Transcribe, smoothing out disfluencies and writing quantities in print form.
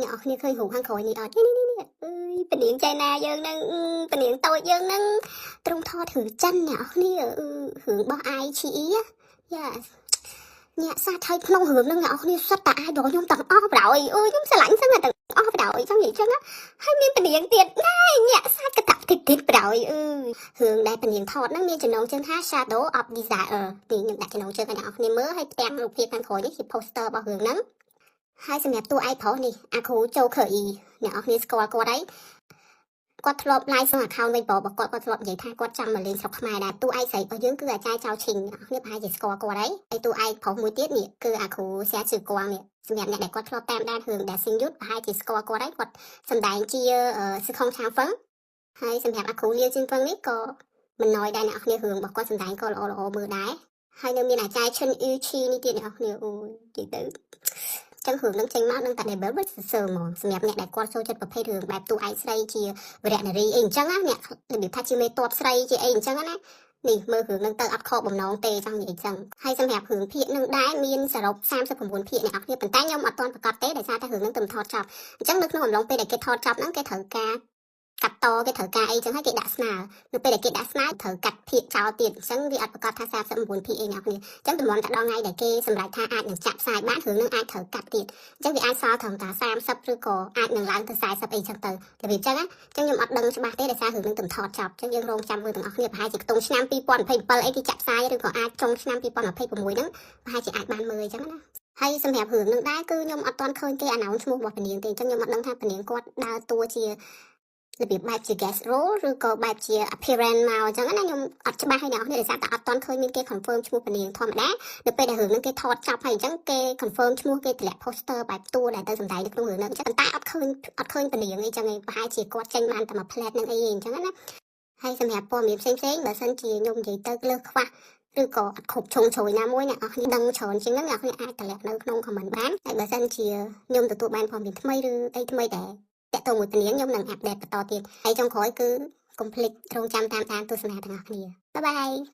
អ្នកនរគ្នាឃើញរូបខាងក្រោយនេះអត់នេះនេះនេះអើយពនាងចៃណាយើងនឹងពនាងតូចយើងនឹងទ្រង់ថតរឿងចិនអ្នកនរគ្នាអឺរឿងរបស់ iQIYI យ៉ាញាក់សាច់ហើយក្នុងរឿងហ្នឹងអ្នកនរគ្នាសុទ្ធតែ idol ខ្ញុំទាំងអស់ប្រហើយអើយខ្ញុំស្រឡាញ់សឹងតែទាំងអស់ប្រហើយចង់និយាយចឹងណាហើយមានពនាងទៀតណែញាក់សាច់កតាក់តិចតិចប្រហើយអឺរឿងដែលពនាងថតហ្នឹងមានចំណងជើងថា Shadow of Desire នេះខ្ញុំដាក់ចំណងជើងឲ្យអ្នកនរគ្នាមើលហើយផ្ទាំងរូបភាពខាងក្រោយនេះជា poster របស់រឿងហ្នឹងហើយសម្រាប់តួឯកប្រុសនេះអាគ្រូចូលខឺអ៊ីអ្នកនរគ្នាស្គាល់គាត់ហើយគាត់ធ្លាប់ live ក្នុង account វិញរបស់គាត់គាត់ធ្លាប់និយាយថាគាត់ចង់មកលេងស្រុកខ្មែរដែរតួឯកស្រីរបស់យើងគឺអាចារ្យចៅឈិងអ្នកនរគ្នាប្រហែលជាស្គាល់គាត់ហើយហើយតួឯកប្រុសមួយទៀតនេះគឺអាគ្រូសែជឺគួងនេះសម្រាប់អ្នកដែលគាត់ធ្លាប់តាមដានរឿង Dancing Youth ប្រហែលជាស្គាល់គាត់ហើយគាត់សម្ដែងជាសឺខុងឆាងហ្វឹងហើយសម្រាប់អាគ្រូលាជីងហ្វឹងនេះក៏មិនណយដែរអ្នកនរគ្នារឿងរបស់គាត់សម្ដែងក៏ល្អល្អមើលដែរហើយនៅមានអាចារ្យឈិនអ៊ឺឈីនេះទៀតអ្នកនរគ្នាអូយនិយាយទៅចឹងរឿងនឹងចេញមកនឹងតែ level វិញសរសើរហ្មងសម្រាប់អ្នកដែលគាត់ចូលចិត្តប្រភេទរឿងបែបតួឯកស្រីជាវរៈនារីអីអញ្ចឹងណាអ្នករបៀបថាជាមេតបស្រីជាអីអញ្ចឹងណានេះមើលរឿងនឹងទៅអត់ខកបំណងទេចង់និយាយចឹងហើយសម្រាប់រឿងភាគនឹងដែរមានសរុប39ភាគអ្នកនរគ្នាប៉ុន្តែខ្ញុំអត់ទាន់ប្រកាសទេដោយសារតែរឿងនឹងទៅថតចប់អញ្ចឹងនៅក្នុងអំឡុងពេលដែលគេថតចប់ហ្នឹងគេត្រូវការកាត់តគេត្រូវការអីចឹងហើយគេដាក់ស្នើនៅពេលដែលគេដាក់ស្នើត្រូវកាត់ភាគចោលទៀតអញ្ចឹងវាអត់ប្រកាសថា39ភាគអីអ្នកនរគ្នាអញ្ចឹងតម្រាំតែដល់ថ្ងៃដែលគេសម្រេចថាអាចនឹងចាក់ផ្សាយបានរឿងនឹងអាចត្រូវកាត់ទៀតអញ្ចឹងវាអាចសល់ត្រឹមតែ30ឬក៏អាចនឹងឡើងទៅ40អីចឹងទៅរបៀបចឹងណាអញ្ចឹងខ្ញុំអត់ដឹងច្បាស់ទេដោយសាររឿងនឹងទំថតចប់អញ្ចឹងយើងរងចាំមើលទាំងអស់គ្នាប្រហែលជាខ្ទង់ឆ្នាំ2027អីគេចាក់ផ្សាយឬក៏អាចចុងឆ្នាំ2026ហ្នឹងប្រហែលជាអាចបានមើលអញ្ចឹងណាហើយសម្រាប់រឿងនឹងដែរគឺខ្ញុំអត់ទាន់ឃើញគេ announce ឈ្មោះរបស់ពនាងទេអញ្ចឹងខ្ញុំអត់ដឹងថាពនាងគាត់ដើរតួជារបៀបបែបជា guest role ឬក៏បែបជា appearance មកអញ្ចឹងណាខ្ញុំអត់ច្បាស់ហើយអ្នកនរគ្នាដោយសារតែអត់ទាន់ឃើញមានគេ confirm ឈ្មោះពនាងធម្មតានៅពេលដែលរឿងហ្នឹងគេថតចប់ហើយអញ្ចឹងគេ confirm ឈ្មោះគេតម្លាក់ poster បែបតួដែលទៅសម្ដែងនៅក្នុងរឿងហ្នឹងអញ្ចឹងប៉ុន្តែអត់ឃើញអត់ឃើញពនាងអីចឹងឯងប្រហែលជាគាត់ចេញបានតែមួយផ្លែតហ្នឹងអីអញ្ចឹងណាហើយសម្រាប់ព័ត៌មានផ្សេងៗបើសិនជាខ្ញុំនិយាយទៅលើសខ្វះឬក៏អត់គ្រប់ជ្រុងជ្រោយណាមួយអ្នកនរគ្នាដឹងច្រើនជាងហ្នឹងអ្នកនរគ្នាអាចតម្លាក់នៅក្នុង comment បានហើយបើសិនជាខ្ញុំទទួលបានព័ត៌មានថ្មីឬអីថ្មីដែលតាក់ទងមួយពនាងខ្ញុំនឹង update បន្តទៀតហើយចុងក្រោយគឺកុំភ្លេចរងចាំតាមដានទស្សនាទាំងអស់គ្នាbye bye.